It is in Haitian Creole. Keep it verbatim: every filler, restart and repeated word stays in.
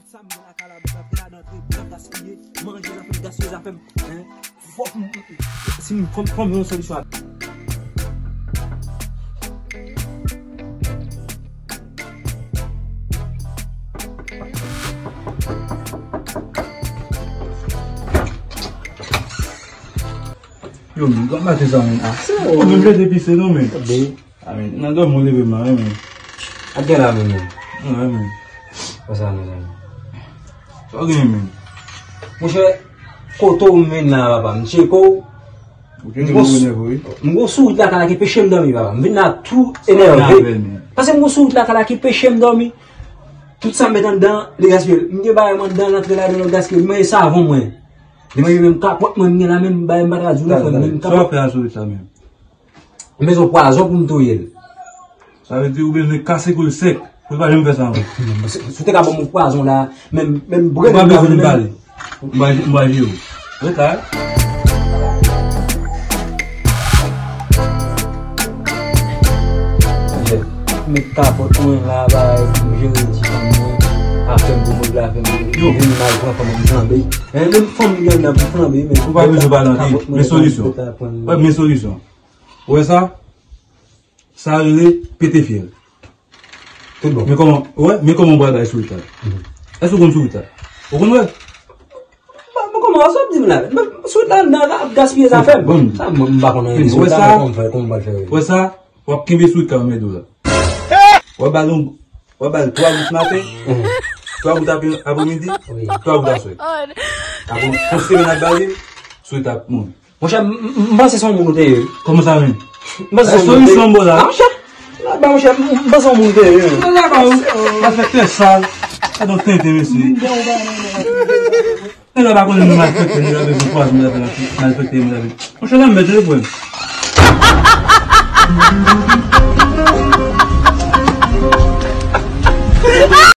Sa m gen lakay la, m ap antre ladan, antre, m ap gaspiye, manje, zafè m, gaspiye zafè m, hein. Fòk m, si m, fòk m, fòk m jwenn yon solisyon. Yo, men, gade maten sa, men. Ah, se ou menm jete pise, non, men. A, men, nan dòmi w leve m la, wi, men. Ak gen la, men, men. Wi, men. Konsa, mezanmi. Sa w gen, men? Monchè, kote w menm la, papa? M tcheke w. Ou tcheke m, wi. M gon sourit lakay la ki peche m dòmi, papa. M vin la tou enève. Paske m gon sourit lakay la ki peche m dòmi. Tout sa m met anndan, li gaspiye. M gen bagay m anndan, l antre ladan, l gaspiye. M manje savon mwen. Li manje menm kapòt mwen, m gen la menm, bagay m pa ta di w, non, frè m, menm kapòt. Sa w ap fè a sourit sa menm? M bezwen pwazon pou m touye l. Sa vle di ou bezwen kase kou l sèk, pou l pa janm fè sa ankò. Si, si w te ka ban m yon pwazon la, menm, menm brenn. Ou pa bezwen vin pale. M pa, m pa jere w. Ret la. Met kapòt mwen la, bay, pou m jere ti fanm mwen. Afè m pou mwen, afè m pou mwen. Yo. Vin mal pran fanm mwen flanbe. Hein, menm fanm li gen nan pou flanbe, men. Ou pa bezwen pale anpil. Men solisyon. Wè, men solisyon. Ou wè sa? Sa rele pete fyèl. Tout bon. Men kòman, ou wè, men kòman m pral bay sourit la. Èske ou konn sourit la? Ou konn wè? Bon, bon, kòman sa w ap di m la? Men sourit la nan ap gaspiye zafè m. Bon. Sa m, m pa konn anyen de sourit la, men kòman m fè, kòman m pral fè? Ou wè sa? W ap kenbe sourit la nan men w la. W ap ba l yon, w ap ba l twa gout maten, twa gout apre, apremidi, twa gout aswè. Apre yon semèn ap ba li, sourit ap mouri. Monchè, m, m, m panse se yon moun ou te ye. Kòman sa menm? M panse se yon moun ou te ye. Solisyon m ba w la. Ah, monchè, laba, monchè, m, m panse se yon moun ou te ye. Laba, ou pa fè tè sal. Gade yon tenten, mesye. Nèg la pa konnen nou malfektè, nèg la bezwen pwazon, nèg la malfektè, nèg la bezwen. Monchè, la m mèt, wi, frè m.